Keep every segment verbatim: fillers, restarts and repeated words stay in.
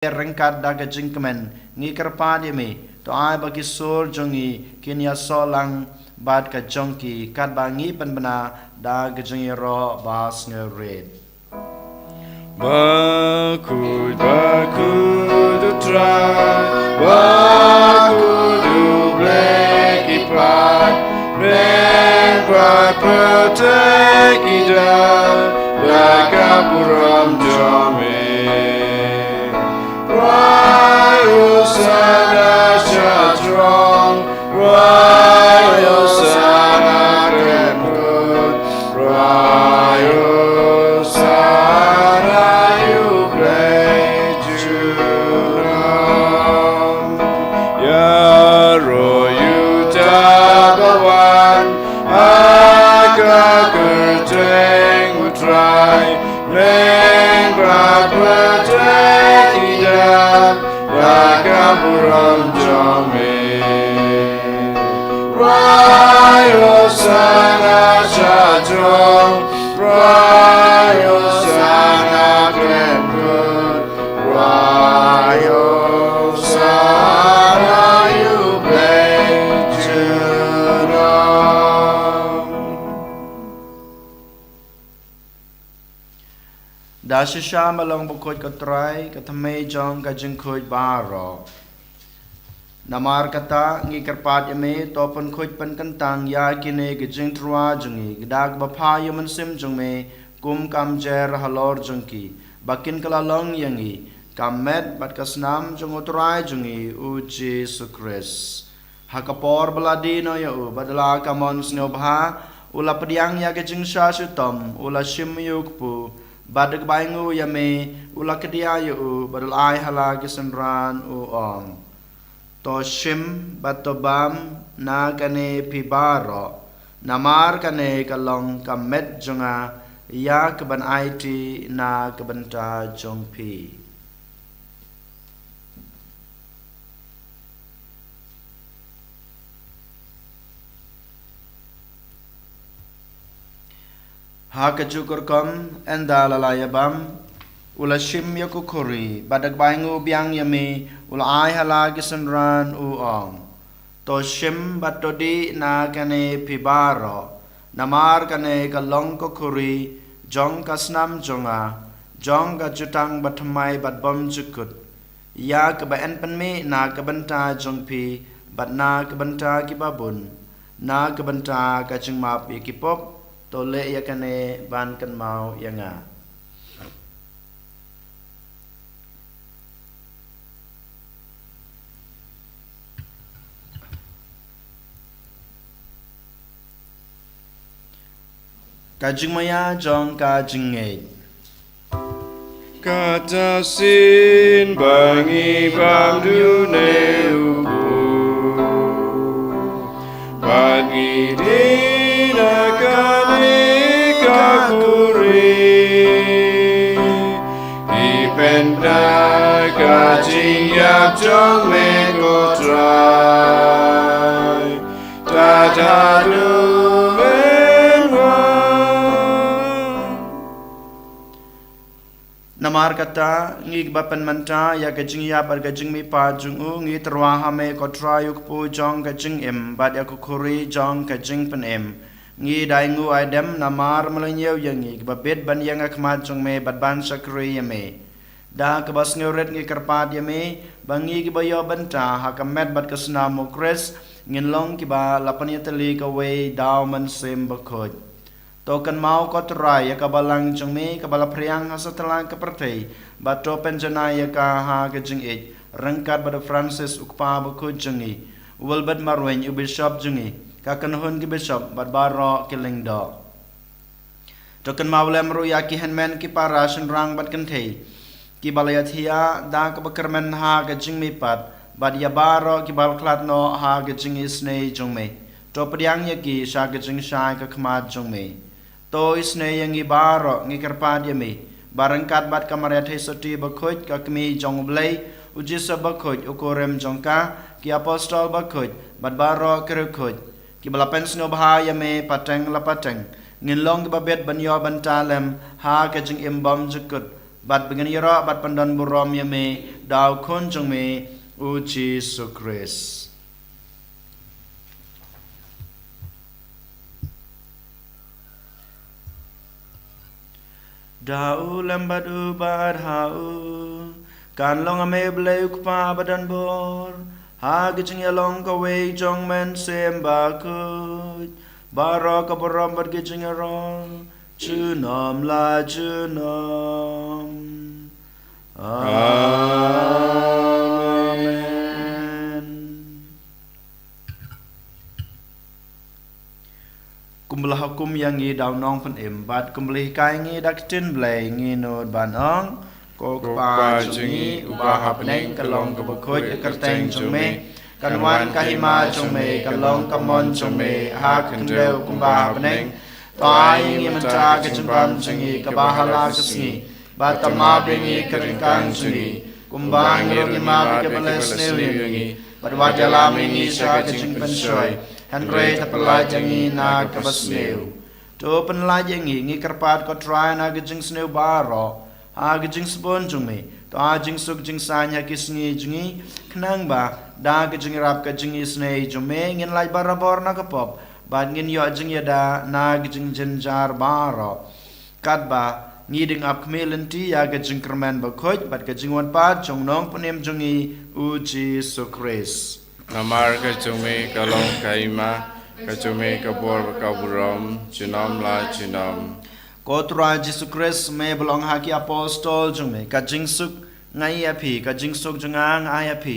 ryngkat da ka jingkmen, ngi kyrpad ïa me, to ai ba ki sur jong ngi kin ïasoh lang bad ka jong ki, katba ngi pynbna da ka jingïaroh ba sngewrit. Bakhuid, bakhuid U Trai, bakhuid U Blei ki paid, men ba pyrthei ki dang da ka burom jong me. Rwai Hosana sha throng, rwai Hosana khlem kut, rwai Hosana ïa U Blei junom. Ïaroh ïa uta ba wan ha ka kyrteng U Trai, men ba pyrthei ki dang da ka burom jong me. Rwai Hosana sha throng, rwai Hosana khlem kut, rwai Hosana ïa U Blei junom. Da shisha ma long bakhuid ko Trai, ka thymmei jong ka jingkhuid baroh. Namar kata ngi kyrpad ïa me, to pynkhuid pynkyntang ïa kine ki jingtyrwa jong ngi da kaba phah ïa U Mynsiem jong me kum ka mynsiem halor jong ki, ba kin kylla long ïa ngi ka met bad ka snam jong U Trai jong ngi U Jisu Khrist. Ha ka por ba la die noh ïa u bad la ka mon sngewbha, u la pdiang ïa ka jingshah shitom, u la shim ïa u kpu, bad da kaba ainguh ïa me, u la kdiah ïa u bad u la ai ha la ki synran, u ong: To shim bad to bam na kane phi baroh, namar kane ka long ka met jong nga, ïa kaban aiti na ka bynta jong phi. Ha kajuh ka rukom, ynda la la ïabam, u la shim ïa ka khuri, bad da kaba ainguh biang ïa me, u la ai ha la ki synran, u ong: To shim bad to dih na kane phi baroh, namar kane ka long ka khuri jong ka snam jong nga, jong ka jutang bathymmai bad bymjukut, ïa kaba yn pynmih na ka bynta jong phi bad na ka bynta ki babun, na ka bynta ka jingmap ïa ki pop. To leh ïa kane ban kynmaw ïa nga. Ka jingmaïa jong ka jingngeit. Kata shisien ba ngi bam dune u bad ngi dih na kane ka khuri, ngi pynda ka jingïap jong me ko Trai. Tata du men wan. Namar kata, ngi kiba pynmynta ïa ka jingïap bad ka jingmihpat jong u, ngi tyrwa ha me ko Trai u kpu jong ka jingim bad ïa ka khuri jong ka jingpynim. Ngi da ainguh aidem namar me la ñiew ïa ngi kiba bit ban ïeng ha khmat jong me bad ban shakri ïa me. Da kaba sngewrit ngi kyrpad ïa me ba ngi kiba ïoh bynta ha ka met bad ka snam u Khrist ngin long kiba la pynïatylli kawei da u Mynsiem Bakhuid. To kynmaw ko Trai ïa ka balang jong me kaba la phriang ha satlak ka pyrthei, bad to pynjanai ïa ka ha ka jingïeit ryngkat bad u Francis u kpa bakhuid jong ngi, u Wilbert Marwein u bishop jong ngi, ka kynhun ki bishop bad baroh ki lyngdoh. To kynmaw lem ruh ïa ki hynmen ki para shynrang bad kynthei kiba la ïathiah da kaba kyrmen ha ka jingmihpat, bad ïa baroh kiba la khlad noh ha ka jingisynei jong me. To pdiang ïa ki sha ka jingshai ka khmat jong me. To isynei ïa ngi baroh, ngi kyrpad ïa me ba ryngkat bad ka Maria Theisotti bakhuid, ka Kmie jong u Blei, u Joseph bakhuid u kurim jong ka, ki apostol bakhuid bad baroh ki riewkhuid kiba la pynsngewbha ïa me pateng la pateng, ngin long kiba bit ban ïoh bynta lem ha ka jingim bymjukut, bad ba ngin ïaroh bad pyndonburom ïa me da u Khun jong me u Jisu Khrist. Da u lem bad u bad ha u kan long ha me Blei u Kpa badonbor, ha ka jingïalong kawei jong Mynsiem Bakhuid, baroh ka burom bad ka jingïaroh junom la junom. Amen. Kumba la hukum ïa ngi da u Nongpynim, bad kumba la hikai ngi da ka ktien Blei, ngi nud ban ong: Ko Kpa jong ngi uba ha bneng, ka long kaba khuid ka kyrteng jong me. Kan wan ka hima jong me, kan long ka mon jong me ha ka khyndew kumba ha bneng. To ai ngi mynta ka jingbam jong ngi kaba ha la ka sngi, bad to map ïa ngi ka ryngkang jong ngi, kumba ngi ruh ngi map ïa kiba la sniew ïa ngi. Bad wat ïalam ïa ngi sha ka jingpynshoi, hynrei to pyllait ïa ngi na kaba sniew. To pyllait ïa ngi, ngi kyrpad ko Trai, na ka jingsniew baroh, ha ka jingsbun jong me. To ai jingsuk jingsaiñ ha ki sngi jong ngi, khnang ba da ka jingïarap ka jingisynei jong me ngin lait barabor na ka pop, bad ngin ïoh jingïada na ka jingjynjar baroh. Katba ngi dang ap khmih lynti ïa ka jingkyrmen bakhuid bad ka jingwan pat jong u Nongpynim jong ngi u Jisu Khrist. Namar ka jong me ka long ka hima, ka jong me ka bor bad ka burom junom la junom. Ko Trai Jisu Khrist, me ba la ong ha ki apostol jong me: Ka jingsuk nga ai ïa phi, ka jingsuk jong nga nga ai ïa phi.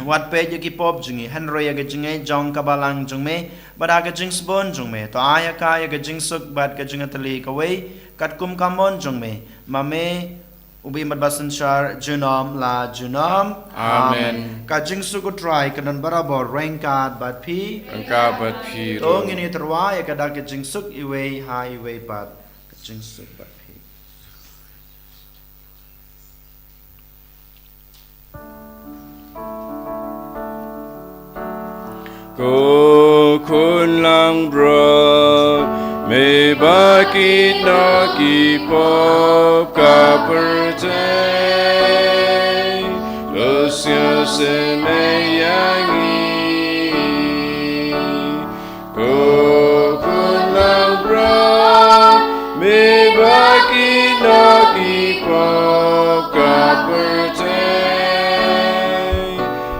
Wat peit ïa ki pop jong ngi, hynrei ïa ka jingngeit jong ka balang jong me, bad ha ka jingsbun jong me to ai ïa ka ïa ka jingsuk bad ka jingïatylli kawei, katkum ka mon jong me, ma me uba im bad ba synshar junom la junom. Amen. Amen. Ka jingsuk u Trai kan don barabor ryngkat bad phi. Ryngkat bad phi ruh. To ngin ïatyrwa ïa ka da ka jingsuk iwei ha iwei pat. Ka jingsuk bad phi. Ko Khun langbrot, me ba kit noh ki pop ka pyrthei, to sngewsynei ïa ngi. Ko Khun langbrot, me ba kit noh ki pop ka pyrthei,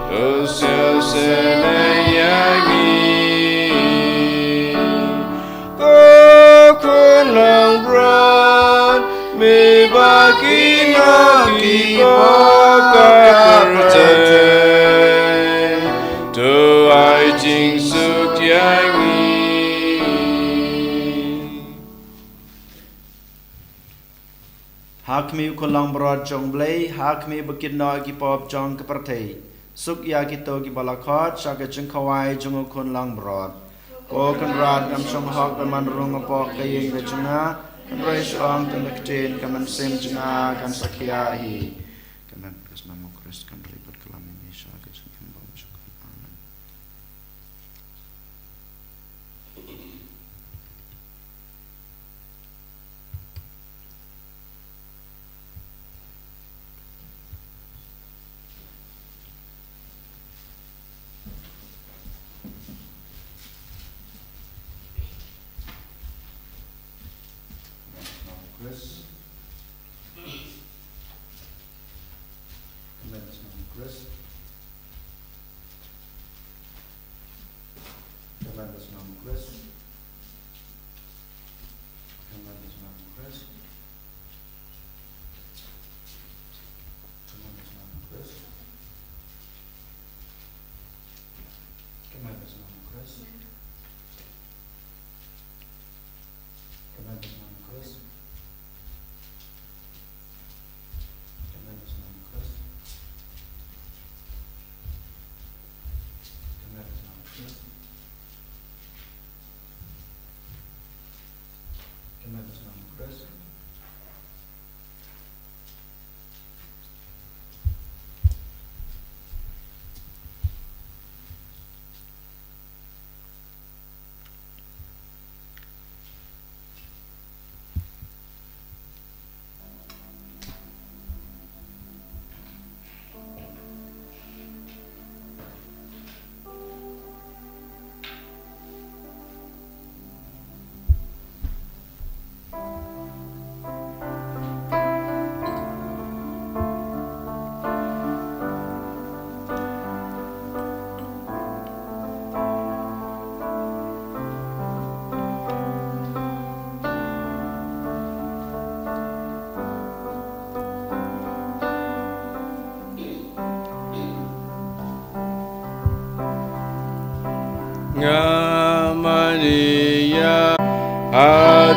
to sngewsynei ïa ngi. Ko Khun langbrot, me ba kit noh ki pop ka pyrthei, to ai jingsuk ïa ngi. Ha khmih u Khun langbrot jong u Blei, ha khmih ba kit noh ki pop jong ka pyrthei, suk ïa kito kiba la khot sha ka jingkhawai jong u Khun langbrot. Ko Kynrad, ngam shong hok ban man rung hapoh ka ïing ka jong nga, hynrei shu ong tang da ka ktien, ka mynsiem jong nga kan sa khia hi. Ka met ka snam u Khrist kan ri bad ka lam ïa ngi sha ka jingim bymjukut. Amen. Chris. Tremendous number, Chris. Tremendous number, Chris. Tremendous number, Chris. Tremendous number, Chris. Tremendous number, Chris. Tremendous number, Chris. Tremendous number, Chris. Tremendous number, Chris. Maria, ha